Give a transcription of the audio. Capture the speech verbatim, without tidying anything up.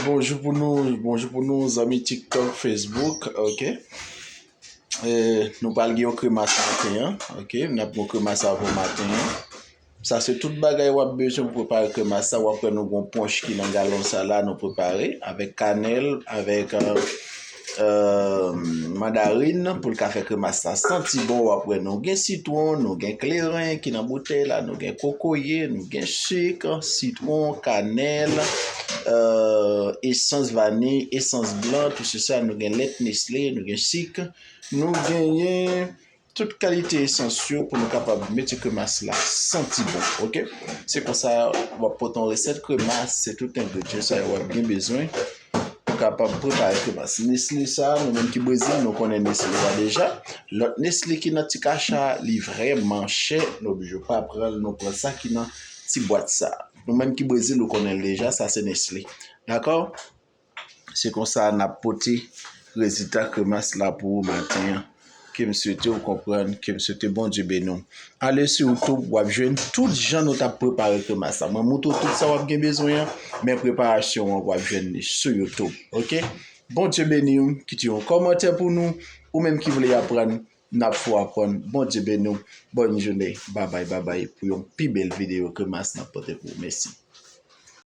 Bonjou pou nou, bonjou pou nou, zanmi TikTok, Facebook, ok. Eh, nou pral gen yon kremas maten an, ok. N ap gen yon kremas avè w maten an. Sa se tout bagay w ap bezwen pou prepare kremas sa. W ap wè nou gen yon ponch ki nan galon sa la, nou prepare avèk kanèl, avèk, eh, eh, mandarin pou l ka fè kremas sa santi bon. W ap wè nou gen sitwon, nou gen kleren ki nan boutèy la, nou gen kokoye, nou gen sik, sitwon, kanèl, eh, esans vaniy, esans blan, tout se sa. Nou gen lèt Nestle, nou gen sik, nou genyen tout kalite esans yo pou nou kapab mete kremas la santi bon, ok? Se konsa, w ap pote yon resèt kremas, se tout engredyan sa yo w ap gen bezwen pou kapab prepare kremas. Nestle sa, nou menm ki Brezil, nou konnen Nestle a deja. Lòt Nestle ki nan ti kacha, li vrèman chè, nou oblije pa pran l, nou pran sa ki nan ti bwat sa. Nou menm ki Brezil, nou konnen l deja, sa se Nestle. Dakò? Se konsa n ap pote rezilta kremas la pou ou maten an. Ke m swete w konprann, ke m swete Bondye beni w. Ale sou YouTube, w ap jwenn tout jan nou t ap prepare kremas la. Mwen montre w tout sa w ap gen bezwen an, men preparasyon an, w ap jwenn li sou YouTube, ok? Bondye beni w, kite yon kòmantè pou nou, ou menm ki vle aprann, n ap fè w aprann. Bondye beni w, bòn jounen, babay, babay, pou yon pi bèl videyo kremas n ap pote pou ou. Mèsi.